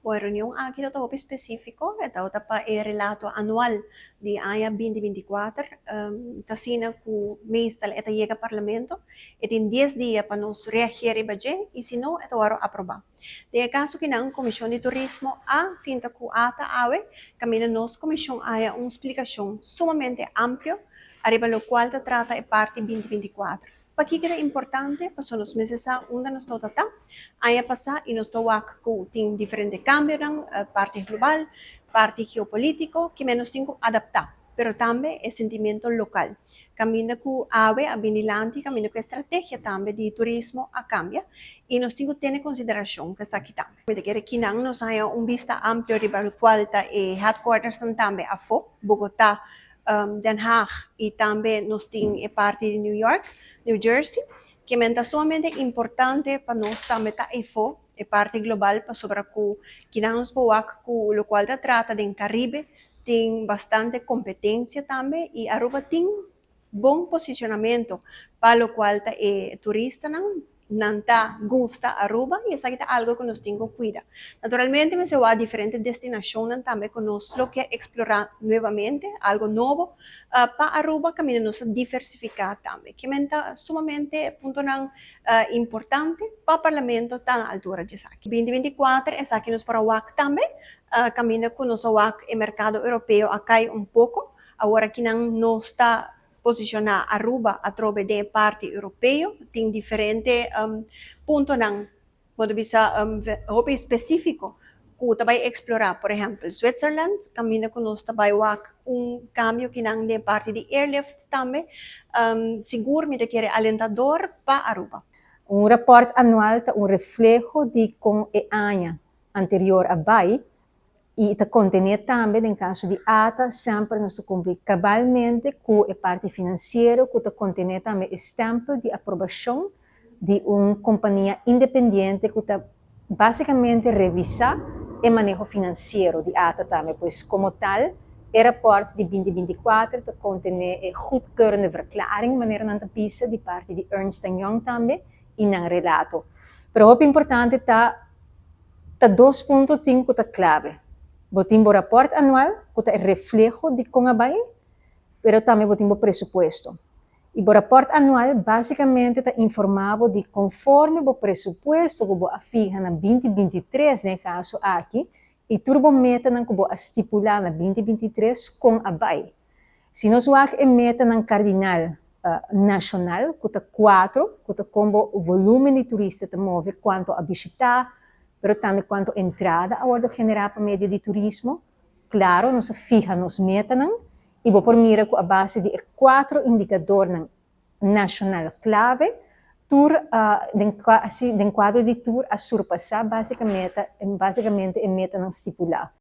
Bon, e reunion aki ta hopi specifico, e ta pa e relato anual di aña 2024, ta asina cu meestal e ta yega parlamento, e tin 10 dia pa nos reagir riba dje, y si no, e ta wordo aproba. Den e caso akinan, Comision di Turismo a sinta cu ATA awe, caminda nos comision a haya un splicacion sumamente amplio, ariba locual ta trata e parti 2024. Pakico ta importante? Pasobra nos mester sa unda nos ta. Aña pasa y nos ta wak cu tin diferente cambionan, parti global, parti geopolitico, cu nos tin cu adapta, pero tambe e sentimento local. Caminda cu awe a bin dilanti, caminda cu e estrategia tambe di turismo a cambia y nos tin cu tene consideracion cu esaki tambe. Mi ta kere akinan nos haya un bista amplio riba locual ta e headquarters tambe afo, Bogota, Den Haag y tambe nos tin e parti di New York, New Jersey, cu ta sumamente importante pa nos tambe ta efo, e parti global, pasobra cu nos por wak cu locual ta trata den Caribe, tin bastante competencia tambe y Aruba tin bon posicionamento pa locual ta e turistanan nan ta gusta Aruba y esaki ta algo cu nos tin cu cuida. Naturalmente, mi tin diferente destinacion tambe cu nos lo kier explora nuevamente, algo nobo pa Aruba, caminda nos diversifica tambe. Cu ta sumamente puntonan importante pa parlamento ta na altura di esaki. 2024, esaki nos por a wak tambe, caminda cu nos wak e mercado europeo a cay un poco, awor akinan nos ta posiciona Aruba atrobe di parti europeo, tin diferente puntonan, por bisa, hopi specifico, cu ta bay explora, por ehempel, Switzerland, caminda cu nos ta bay wak un cambio akinan di parti di airlift tambe, sigur mi ta kere alentador pa Aruba. Un rapport anual ta un refleho di con e aña anterior a bay y ta contene tambe, den caso di ATA, semper nos ta cumpli cabalmente cu e parti financiero, cu ta contene tambe e stempel di aprobacion di un compania independiente cu ta basicamente revisa e maneho financiero di ATA tambe. Pues, como tal, e rapport di 2024 ta contene e goedkeurende verklaring, manera nan ta bisa, di parti di Ernst Young tambe, y nan relato. Pero hopi importante ta 2.5 ta clave. Bo tin bo rapport anual, cu ta refleho di con a bay, pero tambe bo tin bo presupuesto. E bo rapport anual basicamente ta informa bo di conforme bo presupuesto cu bo a fiha na 2023, den caso aki, y tur bo metanan cu bo a stipula na 2023, con a bay. Si nos wak e metanan cardinal nacional, cu ta 4, cu ta con bo volumen di turista ta move, cuanto a bishita, pero tambe cuanto entrada a wordo genera pa medio di turismo, claro, nos a fiha nos metanan, y bo por mira cu a base di 4 indicadornan nacional clave, tur, asina, den cuadro di tur a surpasa basicamente e metanan stipula.